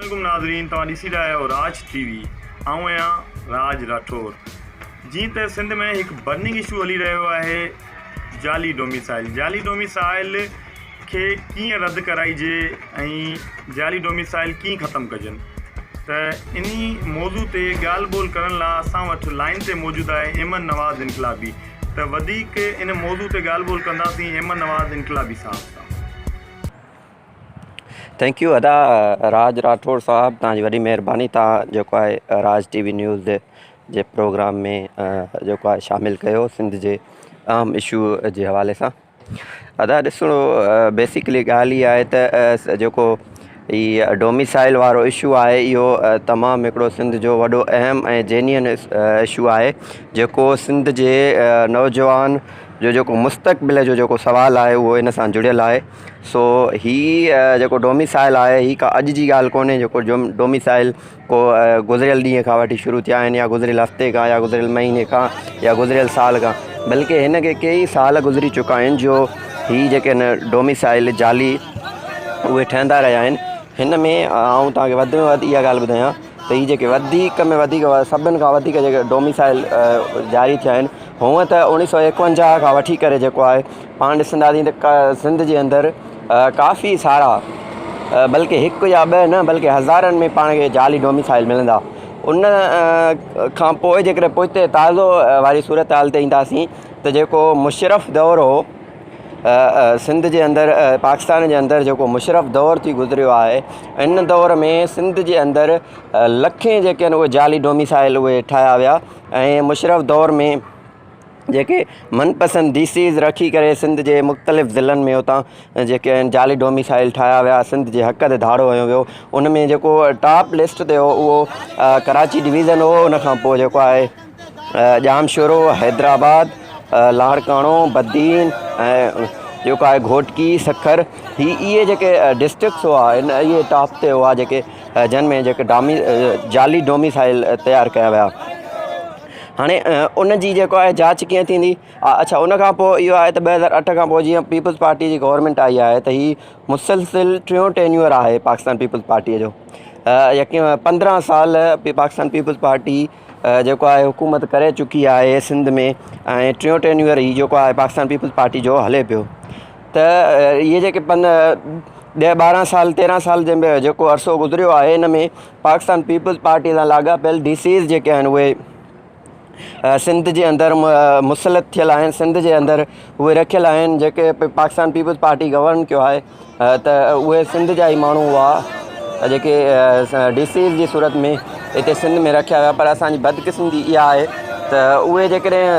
عليڪم ناظرين توهان ڏسي رهيا آهيو راج ٽي وي آئون آهيان راج راٺور جيئن ته سنڌ ۾ هڪ برننگ اشو هلي رهيو آهي جعلي ڊوميسائل جعلي ڊوميسائل کي ڪيئن رد ڪرائجي ۽ جعلي ڊوميسائل ڪيئن ختم ڪجن ته انهي موضوع تي ڳالهه ٻولهه ڪرڻ لاء اسان وٽ لائن تي موجود آهي احمد نواز انقلابي ته وڌيڪ ان موضوع تي ڳالهه ٻولهه ڪنداسين احمد نواز انقلابي صاحب سان. Thank you ادا راج راٺوڙ صاحب توهان جي وڏي مهرباني توهان جيڪو آهي راج ٽي وي نيوز جي پروگرام ۾ جيڪو آهي شامل ڪيو سنڌ جي اهم اشو جي حوالي سان ادا ڏسو بيسڪلي ڳالهه اها آهي ته جيڪو هي ڊوميسائل وارو اشو آهي اهو تمام هڪڙو سنڌ جو وڏو اهم ۽ جينين اشو آهي جيڪو سنڌ جي نوجوان جو جيڪو مستقبل جو جيڪو سوال آهي اهو ان سان جڙيل آهي سو هي جيڪو ڊوميسائل آهي هي ڪا اڄ جي ڳالهه ڪونهي جيڪو ڊوميسائل ڪو گذريل ڏينهن کان وٺي شروع ٿيا آهن يا گذريل هفتي کان يا گذريل مهيني کان يا گذريل سال کان بلڪه هن کي ڪيئي سال گذري چڪا آهن جو هي جيڪي آهن ڊوميسائل جعلي اهي ٺهندا رهيا آهن هن ۾ آئون توهان کي وڌ ۾ وڌ اها ڳالهه ٻڌايان ته هي جيڪي وڌيڪ ۾ وڌيڪ سڀني کان وڌيڪ جيڪي ڊوميسائل جاري ٿيا آهن هونء ته اوڻيهه سو ايڪونجاهه کان وٺي ڪري جيڪو آهي پاڻ ڏسنداسين ته سنڌ جي اندر ڪافي سارا بلڪه هڪ يا ٻه نه بلڪه هزارن ۾ پاڻ کي جعلي ڊوميسائل ملندا ان کان پوء جيڪڏهن پوئتي تازو واري صورتحال تي اينداسين ته جيڪو مشرف دور هو سنڌ جي اندر پاڪستان جي اندر جيڪو مشرف دور ٿي گذريو آهي ان دور ۾ سنڌ جي اندر لکين جيڪي آهن اهي جعلي ڊوميسائل اهي ٺاهيا ويا ۽ مشرف دور ۾ جيڪي من پسند ڊي سيز رکي ڪري سنڌ جي مختلف ضلعن ۾ اتان جيڪي آهن جعلي ڊوميسائل ٺاهيا ويا سنڌ جي حق تي ڌاڙو هنيو ويو ان ۾ جيڪو ٽاپ لسٽ تي هو اهو ڪراچي ڊويزن هو ان کان پوء جيڪو آهي ڄامشورو حيدرآباد لاڙڪاڻو بدين ۽ جيڪو آهي گهوٽڪي سکر هي اهي جيڪي ڊسٽرڪٽس هئا ان اهي ٽاپ تي هئا جيڪي جن ۾ جيڪي ڊامي جعلي ڊوميسائل تيار ڪيا ويا هاڻي ان جي جيڪو آهي جاچ ڪيئن ٿيندي اڇا ان کان پوء اهو آهي ته 2008 کان پوء جيئن پيپلز پارٽي جي گورنمينٽ آئي آهي ته هي مسلسل ٽيون ٽينيور آهي پاڪستان پيپلز پارٽيء جو يقين 15 سال پاڪستان پيپلز پارٽي جيڪو آهي حڪومت ڪري چڪي آهي سنڌ ۾ ۽ ٽيون ٽينيور هي جيڪو آهي پاڪستان پيپلز پارٽي جو هلي پيو ته اهي جيڪي پن ڏهه ٻارهن سال تيرهن سال جنهن ۾ جيڪو عرصو گذريو آهي ان ۾ پاڪستان پيپلز پارٽي سان لاڳاپيل ڊي سيز جيڪي آهن اهي سنڌ جي اندر مسلط ٿيل آهن سنڌ جي اندر اهي رکيل آهن جيڪي پاڪستان پيپلز پارٽي گورن ڪيو آهي ته اهي سنڌ جا ئي ماڻهو هئا جيڪي ڊي سيز جي صورت ۾ هتي سنڌ ۾ رکيا ويا پر اسانجي بدقسمتي اها آهي ته اهي جيڪڏهن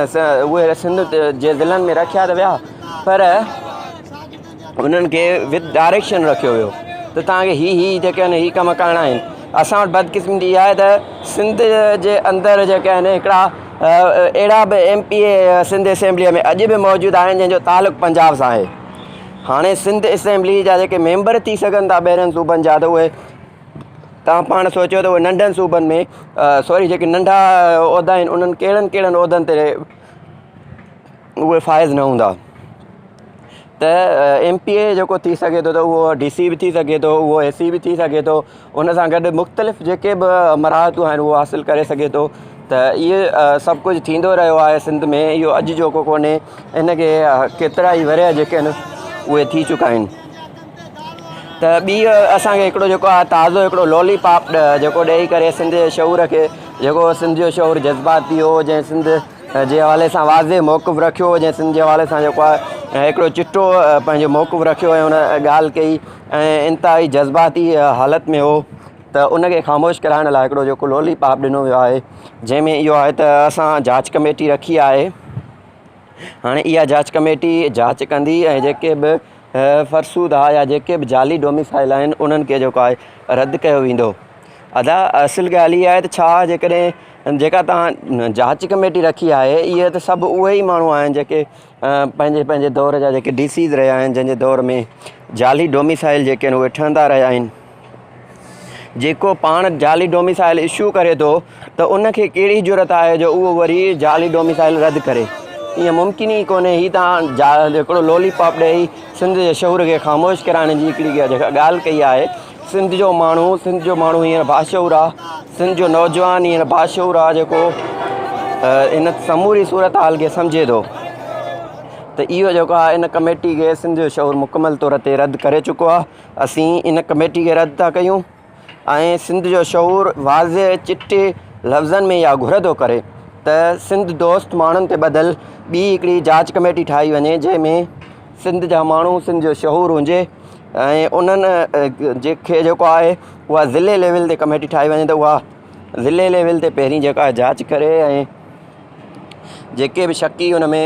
اهي سنڌ جي ضلعن ۾ رکيا ته ويا پر انهن کي وٿ ڊائريڪشن رکيو ويو ته توهان کي هي هي جيڪي آهن هي ڪم ڪرڻا آهن اسان وٽ بدقسمتي اها آهي ته سنڌ جي اندر جيڪي آهن هڪڙا اهڙا به ايم پي اي سنڌ اسيمبليء ۾ اڄ به موجود آهن جنهن جو تعلق پنجاب سان آهي هاڻي سنڌ اسيمبلي جا جيڪي ميمبر ٿي سگهن ٿا ٻاهرين صوبن جا ته اهي توهان پاڻ سوچيو ته اهي ننڍن صوبن ۾ سوري جيڪي ننڍا عهدا آهن انهن ڪهڙن ڪهڙن عهدن تي اهي فائز نه هوندا ته ايم پي اي جيڪو ٿي سگهي ٿو ته اهو ڊي سي به ٿي سگهي ٿو اهو اي سي به ٿي سگهي ٿو ان سان گڏ مختلف جيڪي به مراعتون آهن اهو حاصل ڪري سگهي ٿو ته اهي سڀ ڪجهه ٿيندو رهيو آهي سنڌ ۾ اهو اڄ جو ڪو ڪونهي ان کي ڪيترا ئي ورهيه جيڪي آهن اهي ٿي چڪا آهن ته ٻي اسانکي هڪڙو جيڪو آهي تازو هڪڙو لولي پاپ جيڪو ڏيئي ڪري سنڌ جي شعور کي جيڪو سنڌ جو شعور جذباتي هو جنهن سنڌ جي حوالي سان واضح موقف رکيو جنهن سنڌ جي حوالي سان جيڪو آهي هڪڙو چٽو پنهنجو موقف رکيو ۽ ان ڳالهه ڪئي ۽ انتهائي جذباتي حالت ۾ هو ته ان کي خاموش ڪرائڻ لاء هڪڙو جيڪو لولي پاپ ڏنو ويو آهي جنهن ۾ اهو آهي ته اسان جاچ ڪميٽي رکي آهي هاڻي اها جاچ ڪميٽي جاچ ڪندي ۽ جيڪي به فرسودا يا جيڪي به جعلي ڊوميسائل آهن انهن کي جيڪو آهي رد ڪيو ويندو ادا اصل ڳالهه اها آهي ته ڇا جيڪڏهن جيڪا توهان جاچ ڪميٽي رکي آهي اهي ته سڀ اهي ئي ماڻهو آهن جيڪي پنهنجي پنهنجي دور جا جيڪي ڊي سيز رهيا آهن جنهن جي دور ۾ جعلي ڊوميسائل جيڪي آهن اهي ٺهندا رهيا آهن جيڪو پاڻ جعلي ڊوميسائل اشو ڪري ٿو ته ان کي ڪهڙي جرئت آهي جو اهو وري جعلي ڊوميسائل رد ڪري ائين ممڪن ئي ڪونهي هي تان هڪڙو لولي پاپ ڏئي سنڌ جي شعور کي خاموش ڪرائڻ جي هڪڙي جيڪا ڳالهه ڪئي آهي. سنڌ جو ماڻهو سنڌ جو ماڻهو هينئر باشعور آ سنڌ جو نوجوان هينئر باشعور آ جيڪو ان سموري صورتحال کي سمجهي ٿو ته اهو جيڪو آ ان ڪميٽي کي سنڌ جو شعور مڪمل طور تي رد ڪري چڪو آ اسين ان ڪميٽي کي رد ٿا ڪيون ۽ سنڌ جو شعور واضح چٽي لفظن ۾ اها گهر ٿو ڪري ته سنڌ دوست ماڻهن تي ٻڌل ٻي هڪڙي جاچ ڪميٽي ٺاهي وڃي جنهن ۾ سنڌ جا ماڻهو سنڌ جو شعور هجي ۽ انهن جي کي جيڪو آهي اها ضلعي ليول تي ڪميٽي ٺاهي وڃي ته اها ضلعي ليول تي پهرين جيڪا جاچ ڪري ۽ جيڪي به شڪي ان ۾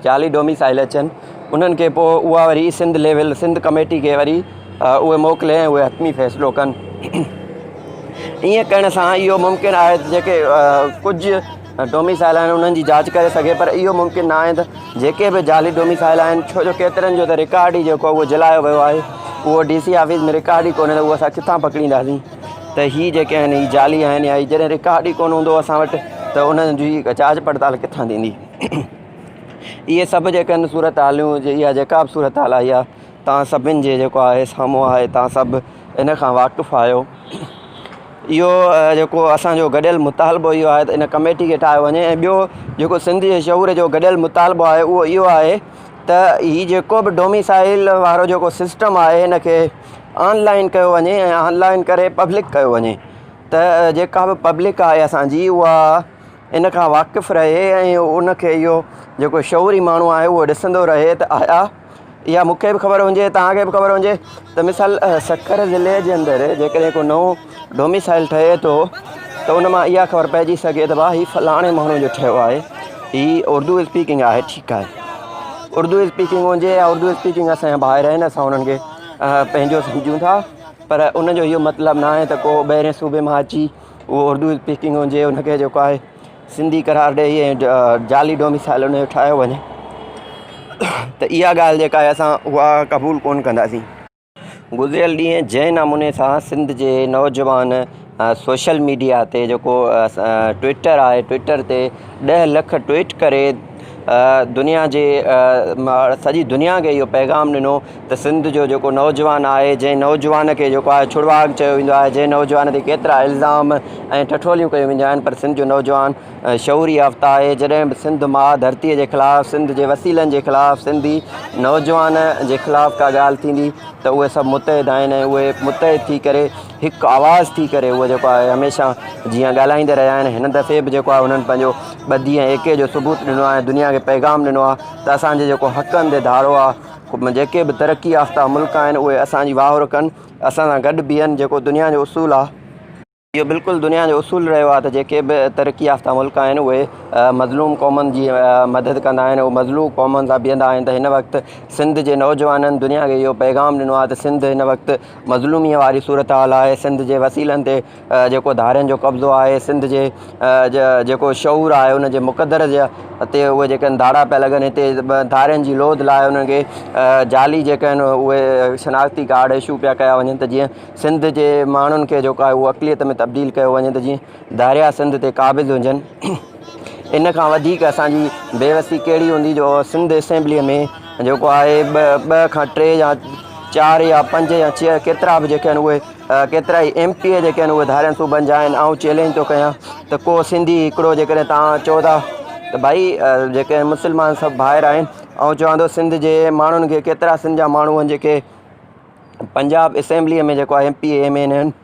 جعلي ڊوميسائل اچن انهن کي پوء اها وري سنڌ ليول سنڌ ڪميٽي کي وري اهي موڪلي ۽ اهي حتمي فيصلو ڪن ائين ڪرڻ سان اهو ممڪن آهي ته جيڪي ڪجهه ڊوميسائل آهن انهن جي جاچ ڪري سگهي پر اهو ممڪن نه آهي ته جيڪي به جعلي ڊوميسائل آهن ڇو جو ڪيترن جو ته رڪارڊ ئي جيڪو اهو جلايو ويو آهي اهو ڊي سي آفيس ۾ رڪارڊ ئي ڪونهي ته اهو اسان ڪٿان پڪڙينداسين ته هي جيڪي آهن هي جعلي آهن يا هي جڏهن رڪارڊ ئي ڪونه هوندو اسان وٽ ته انهن جي جاچ پڙتال ڪٿان ٿيندي اهي سڀ جيڪي آهن صورت حاليون اها جيڪا به صورت حال آئي آهي توهان سڀني جي جيڪو آهي سامهون آهي توهان سڀ ان کان واقف آهيو اهو جيڪو اسانجو گڏيل مطالبو اهو آهي ته ان ڪميٽي کي ٺاهيو وڃي ۽ ٻيو جيڪو سنڌ جي شعور جو گڏيل مطالبو آهي اهو اهو آهي ته هي جيڪو به ڊوميسائل وارو جيڪو سسٽم آهي هن کي آن لائن ڪيو وڃي ۽ آن لائن ڪري پبلڪ ڪيو وڃي ته جيڪا به پبلڪ آهي اسانجي اها ان کان واقف رهي ۽ ان کي اهو جيڪو شعوري ماڻهو آهي اهو ڏسندو رهي ته آيا اها مونکي به خبر هجي توهان کي به خبر هجي ته مثال سکر ضلعي جي اندر جيڪڏهن ڪو نئون ڊوميسائل ٺهي ٿو ته ان مان اها خبر پئجي سگهي ته ڀاء هي فلاڻي ماڻهو جو ٺهيو آهي هي اردو اسپيڪنگ آهي ٺيڪ آهي اردو اسپيڪنگ هجي يا اردو اسپيڪنگ اسان جا ڀائر آهن اسان انهن کي پنهنجو سمجهون ٿا پر ان جو اهو مطلب نه آهي ته ڪو ٻاهرين صوبي مان اچي اهو اردو اسپيڪنگ هجي ان کي جيڪو آهي سنڌي قرار ڏئي ۽ جعلي ڊوميسائل ان جو ٺاهيو وڃي ته اها ڳالهه جيڪا آهي اسان اها قبول ڪونه ڪنداسين. گذريل ڏينهن جنهن نموني سان سنڌ جي نوجوان سوشل ميڊيا تي جيڪو ٽوئٽر آهي ٽوئٽر تي ڏهه لک ٽوئٽ ڪري دنيا جي سڄي دنيا کي اهو پيغام ڏنو ته سنڌ جو جيڪو نوجوان آهي جنهن نوجوان کي جيڪو آهي ڇڙواڳ چيو ويندو آهي جنهن نوجوان تي ڪيترا الزام ۽ ٺٺوليون ڪيون وينديون آهن پر سنڌ جو نوجوان شعور يافته آهي جڏهن به سنڌ ماء ڌرتي جي خلاف سنڌ جي وسيلن جي خلاف سنڌي نوجوان جي خلاف ڪا ڳالهه ٿيندي ته اهي سڀ متحد آهن ۽ اهي متحد ٿي ڪري هڪ آواز ٿي ڪري اهي جيڪو آهي هميشه جيئن ڳالهائيندا رهيا آهن هن دفعي به جيڪو آهي انهن پنهنجو ٻڌي ۽ ايڪي جو ثبوت ڏنو آهي دنيا کي پيغام ڏنو آهي ته اسانجي جيڪو حقن تي ڌاڙو آهي جيڪي به ترقي يافته ملڪ آهن اهي اسان جي واهر ڪن اسان سان گڏ بيهن جيڪو دنيا جو اصول آهي اهو بلڪل دنيا جو اصول رهيو آهي ته جيڪي به ترقي يافته ملڪ آهن اهي مظلوم قومن جي مدد ڪندا آهن اهي مظلوم قومن سان بيهندا آهن ته هن وقت سنڌ جي نوجوانن دنيا کي اهو پيغام ڏنو آهي ته سنڌ هن وقت مظلومي واري صورتحال آهي سنڌ جي وسيلن تي جيڪو ڌارين جو قبضو آهي سنڌ جي جيڪو شعور آهي ان جي مقدر جي تي اهي جيڪي آهن ڌاڙا پيا لڳن هتي ڌارين جي لوڌ لاء انهن کي جعلي جيڪي آهن اهي شناختي ڪارڊ اشو پيا ڪيا وڃن ته جيئن سنڌ جي ماڻهن کي جيڪو آهي اهو اقليت ۾ تبديل ڪيو وڃي ته جيئن ڌاريا سنڌ تي قابض هجن ان کان وڌيڪ اسان جي بيوسي ڪهڙي هوندي جو سنڌ اسيمبليء ۾ جيڪو آهي ٻه کان ٽي يا چار يا پنج يا ڇهه ڪيترا به جيڪي آهن اهي ڪيترائي ايم پي اي جيڪي آهن اهي ڌارين صوبن جا آهن آئون چئلينج ٿو ڪيان ته ڪو سنڌي هڪڙو جيڪڏهن توهان چئو ٿا ته ڀائي جيڪي مسلمان سڀ ڀائر آهن آئون چوان ٿو سنڌ جي ماڻهن کي ڪيترا سنڌ جا ماڻهو آهن جيڪي پنجاب اسيمبليء ۾ جيڪو آهي ايم پي اي ايم اين آهن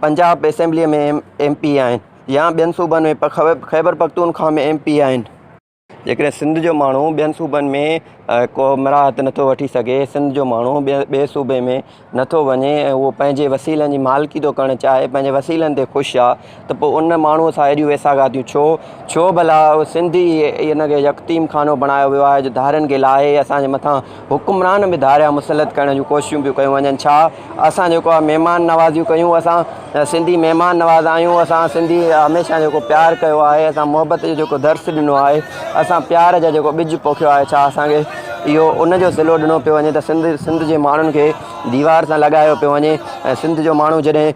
پنجاب اسيمبليء ۾ ايم پي اي آهن يا ٻين صوبن ۾ خيبر پختونخوا ۾ ايم پي اي آهن جيڪڏهن سنڌ جو ماڻهو ٻين صوبن ۾ ڪو مراعت نٿو وٺي سگهي، سنڌ جو ماڻهو ٻئي صوبي ۾ نٿو وڃي ۽ اهو پنهنجي وسيلن جي مالڪي ٿو ڪرڻ چاهي، پنهنجي وسيلن تي خوش آ ته پوء ان ماڻهوء سان ايڏيون ويساهگاتيون ڇو؟ ڇو ڀلا سنڌ ئي ان کي يتيم خانو بڻايو ويو آهي جو ڌارين کي لاهي اسان جي مٿان حڪمران به ڌاريا مسلط ڪرڻ جون ڪوششون پيون ڪيون وڃن ڇا اسان جيڪو آهي مهمان نوازيون ڪيون اسان سنڌي مهمان نواز آهيون اسان سنڌي هميشه جيڪو پيار ڪيو آهي اسان محبت جو جيڪو درس ڏنو آهي اسان پيار جا جيڪو ٻج پوکيو آهي ڇا اسانکي اهو ان جو صلو ڏنو پيو وڃي ته سنڌ سنڌ جي ماڻهن کي ديوار سان لڳايو پيو وڃي ۽ سنڌ جو ماڻهو جڏهن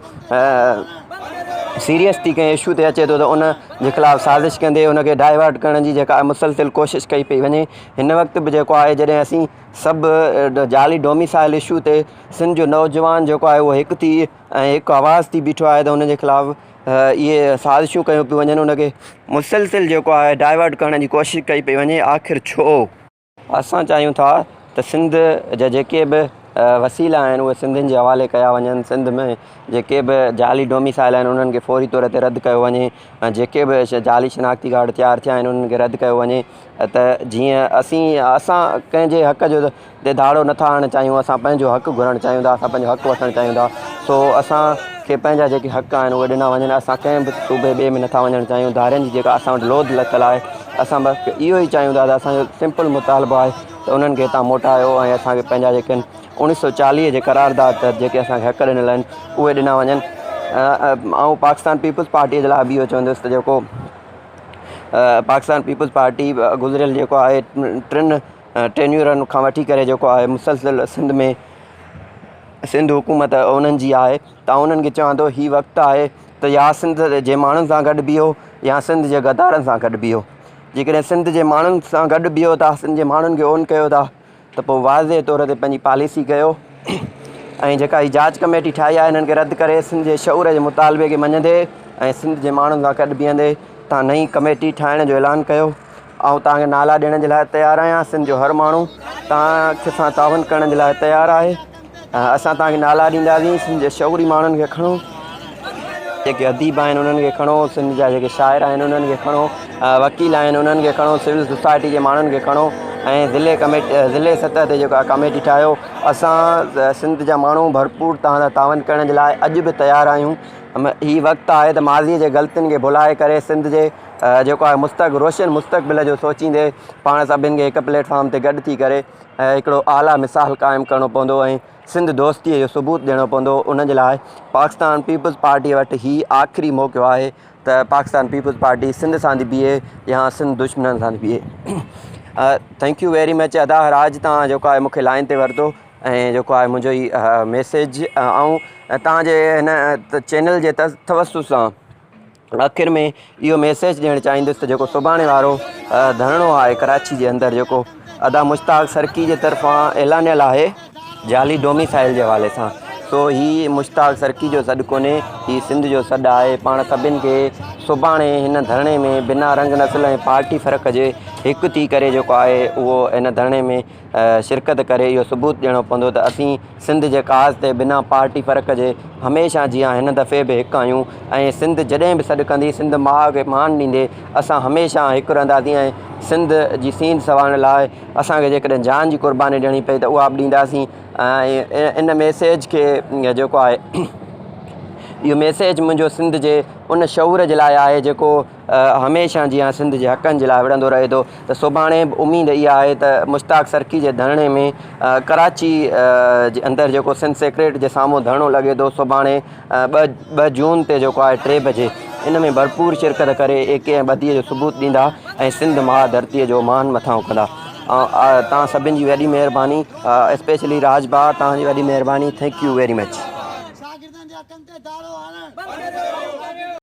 سيريس ٿي ڪنهن اشو تي اچي ٿو ته ان جي خلاف سازش ڪندي ان کي ڊائيورٽ ڪرڻ جي جيڪا مسلسل ڪوشش ڪئي پئي وڃي هن وقت به جيڪو آهي جڏهن اسين سڀ جعلي ڊوميسائل اشو تي سنڌ جو نوجوان جيڪو آهي اهو هڪ ٿي ۽ هڪ آواز ٿي بيٺو آهي ته ان جي خلاف اهي سازشون ڪيون پيون وڃن ان کي مسلسل جيڪو آهي ڊائيورٽ ڪرڻ جي ڪوشش ڪئي پئي وڃي آخر ڇو؟ اسان چاهيون ٿا ته سنڌ جا جيڪي به وسيلا آهن اهي سنڌين جي حوالي ڪيا وڃن سنڌ ۾ جيڪي به جعلي ڊوميسائل آهن انهن کي فوري طور تي رد ڪيو وڃي ۽ جيڪي به جعلي شناختي ڪارڊ تيار ٿيا آهن انهن کي رد ڪيو وڃي ته جيئن اسين اسان ڪنهن جي حق جو تي ڌاڙو نٿا هڻڻ چاهيون اسان پنهنجو حق گهرڻ چاهيون ٿا اسان پنهنجو حق وٺڻ چاهيون ٿا سو اسان کي پنهنجا جيڪي حق آهن اهي ڏنا وڃن اسان ڪنهن به صوبي ٻئي ۾ نٿا وڃڻ چاهيون ڌارين جي جيڪا اسان وٽ لوڌ لٿل آهي اسان بس اهو ئي چاهيون ٿا ته اسانجو سمپل مطالبو آهي ته انهن کي هتان موٽايو ۽ اسانکي پنهنجا جيڪي آهن اوڻيهه سو چاليهه جي قرارداد تحت جيڪي اسانکي حق ڏنل آهن اهي ڏنا وڃن آئون پاڪستان پيپلز پارٽيء جي لاء به اهو چوندس ته جيڪو پاڪستان پيپلز پارٽي گذريل جيڪو آهي ٽن ٽينيورن کان وٺي ڪري جيڪو آهي مسلسل سنڌ ۾ سنڌ حڪومت انهن جي آهي ته آئون انهن کي چوان ٿو هي وقت آهي ته يا سنڌ جي ماڻهن سان گڏ بيهو يا سنڌ جي غدارن سان گڏ بيهو جيڪڏهن سنڌ جي ماڻهن سان گڏ بيهو ٿا سنڌ جي ماڻهن کي اون ڪيو ٿا ته پوء واضح طور تي پنهنجي پاليسي ڪيو ۽ جيڪا هي جاچ ڪميٽي ٺاهي آهي انهن کي رد ڪري سنڌ جي شعور جي مطالبي کي مڃندي ۽ سنڌ جي ماڻهن سان گڏ بيهندي تان نئين ڪميٽي ٺاهڻ جو اعلان ڪيو آئون توهان کي نالا ڏيڻ جي لاء تيار آهيان سنڌ جو هر ماڻهو توهان سان تعاون ڪرڻ جي لاء تيار آهي اسان توهان کي نالا ڏينداسين سنڌ جي شعوري ماڻهن کي کڻو جيڪي اديب آهن انهن کي کڻو سنڌ جا جيڪي شاعر آهن انهن کي کڻو وڪيل آهن انهن کي کڻو سول سوسائٽي جي ماڻهن کي کڻو ۽ ضلعي ڪميٽي ضلعي سطح تي جيڪا ڪميٽي ٺاهيو اسان سنڌ جا ماڻهو ڀرپور توهان سان تعاون ڪرڻ جي لاء اڄ به تيار آهيون هي وقت آهي ته ماضي جي غلطين کي ڀلائي ڪري سنڌ جي جيڪو آهي مستق روشن مستقبل جو سوچيندي پاڻ سڀن کي هڪ پليٽ فارم تي گڏ ٿي ڪري هڪڙو اعليٰ مثال قائم ڪرڻو پوندو ۽ سنڌ دوستيء جو ثبوت ڏيڻو پوندو ان جي لاء پاڪستان پيپلز پارٽيء وٽ هي آخري موقعو آهي ته پاڪستان پيپلز پارٽي سنڌ سان ٿي بيهي يا سنڌ دشمنن سان ٿي بيهي thank you very much ادا راج تان جيڪو آهي مونکي لائن تي ورتو ۽ جيڪو آهي منهنجو هي ميسيج آئون تان جي هن چينل جي توسط سان آخر ۾ اهو ميسيج ڏيڻ چاهيندس ته جيڪو سڀاڻي وارو ڌرڻو آهي ڪراچي جي اندر جيڪو ادا مشتاق سرڪي جي طرفان اعلانيل آهي جعلي ڊوميسائل جي حوالي سان سو هي مشتاق سرڪي جو سڏ ڪونهي هي سنڌ جو سڏ آهي پاڻ سڀن کي سڀاڻي هن ڌرڻي ۾ بنا رنگ نسل ۽ پارٽي فرق جي هڪ ٿي ڪري جيڪو آهي اهو هن ڌرڻي ۾ شرڪت ڪري اهو ثبوت ڏيڻو پوندو ته اسين سنڌ جي ڪاز تي بنا پارٽي فرق جي هميشه جيان هن دفعي به هڪ آهيون ۽ سنڌ جڏهن به سڏ ڪندي سنڌ ماء کي مان ڏيندي اسان هميشه هڪ رهنداسين ۽ سنڌ جي سينڌ سنوارڻ لاء اسان کي جيڪڏهن جان جي قرباني ڏيڻي پئي ته اها به ڏينداسين ۽ ان ميسيج کي جيڪو آهي اهو ميسيج منهنجو سنڌ جي ان شعور جي لاء آهي جيڪو هميشه جيان سنڌ جي حقن جي لاء وڙهندو رهي ٿو ته سڀاڻي به اميد اها آهي ته مشتاق سرڪي جي ڌرڻي ۾ ڪراچي جي اندر جيڪو سنڌ سيڪريٽ جي سامهون ڌرڻو لڳي ٿو سڀاڻي ٻه جون تي جيڪو آهي 3 بجي ان ۾ ڀرپور شرڪت ڪري ايڪي ۽ ٻڌي جو ثبوت ڏيندا ۽ سنڌ ماء ڌرتي جو مان مٿانهون ڪندا توهان سڀن جي وڏي مهرباني اسپيشلي راج ڀاء توهان جي وڏي مهرباني thank you very much. شاگردن جي حقن تي ڌاڙو هڻڻ بند ڪيو.